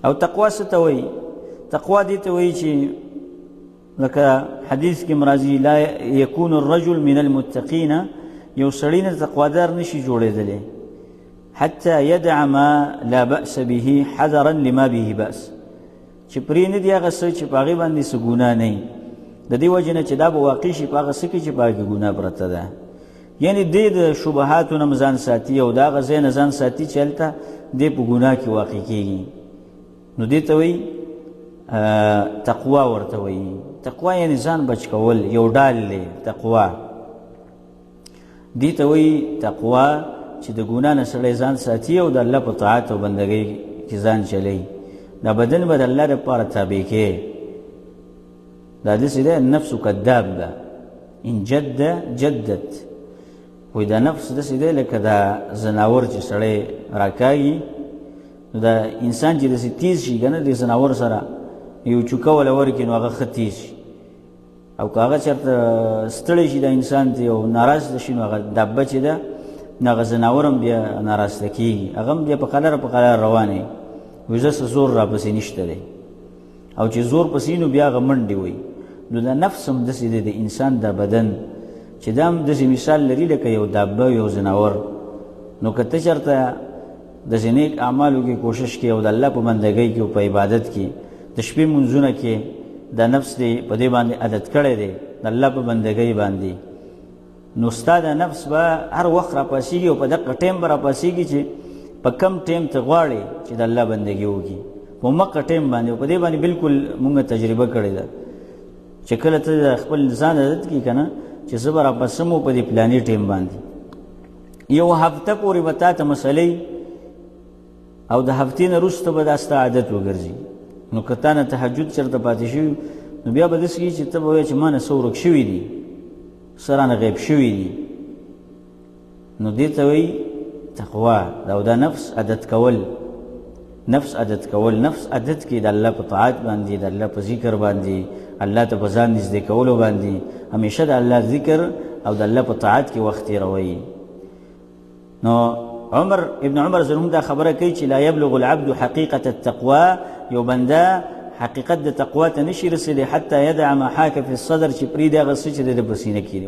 او تقوا څه ته وایي؟ تقوا دې ته وایي چې لکه حدیث کې مرضی، لا يكون الرجل من المتقين، یو سړی نه تقوادار نشي جوړېدلی حتى يدع ما لا بأس به حذرا لما به بأس، چې پرې نه دي هغه څه چې په هغې باندې څه ګناه نه وي، د دې وجې نه چې دا به واقع شي په هغه څه کې چې په هغې کې ګناه پرته ده. یعنې دې د شبهاتو نه ځان ساتي او د هغه ځای نه ځان ساتي چې هلته دې په ګناه کې واقع کېږي. نو دې ته وایي تقوا ورته وایي. تقوا یعنې ځان بچ کول، یو ډال دی تقوا. دې ته وایي تقوا چې د ګناه نه سړی ځان ساتي او د الله په طاعت او بندګۍ کې ځان چلی. دا بدن به د الله دپاره تابع کې. دا داسې دی النفس کداب ده، ان جد جدت. وایي دا نفس داسې دی لکه دا ځناور چې سړی راکاږي، نو دا انسان چې داسې تیز شي که نه، دې ځناور سره یو چوکه وله ورکړي نو هغه ښه تیز شي، او که هغه چېرته ستړی شي دا انسان ته او ناراضه شي نو هغه دبه چې ده نو هغه ځناور هم بیا ناراسته کېږي، هغه هم بیا په قلاره په قلاره روان وي. وایي زه څه زور راپسې نشته دی، او چې زور پسې نو بیا هغه منډې وایي. نو دا نفس هم داسې دی، د انسان دا بدن چې دا هم داسې مثال لري لکه یو دابه یو ځناور. نو که ته چېرته داسې نیک اعمالو کې کوشش کوې او د الله په بندګۍ کې او په عبادت کې د شپې مونځونه کې، دا نفس دی په دې باندې عادت کړی دی د الله په بندګۍ باندې، نو ستا دا نفس به هر وخت راپاسېږي او په دقه ټایم به راپاسېږي چې په کم ټایم ته غواړې چې د الله بندګي وکړي، په مقه ټایم باندې. په دې باندې بالکل مونږ تجربه کړې ده چې کله ته د خپل ځان عادت کړې که نه چې زه به راپاسم په دې پلاني ټایم باندې، یو هفته پورې به تا ته مسلې او د هفتې نه وروسته به دا ستا عادت وګرځي. نو که تا نه تهجد چېرته پاتې شوي نو بیا به داسې کېږي چې ته به وایې چې ما نه څه ورک شوي دي، څه رانه غیب شوي دي. نو دې ته وایي تقوا. دا او دا نفس عادت کول، نفس عادت کول، نفس عادت کې د الله په طاعت باندې، د الله په ذکر باندې، الله ته په ځان نږدې کولو باندې، همیشه د الله ذکر او د الله په طاعت کې وخت تېروي. نو عمر ابن عمر زرهم دا خبره کوي چې لا يبلغ العبد حقيقة التقوى، یو بنده حقیقت د تقوا ته نشي رسېدلی حتی يدع ما حاک في الصدر، چې پرېږدي هغه څه چې د ده په سینه کې دي.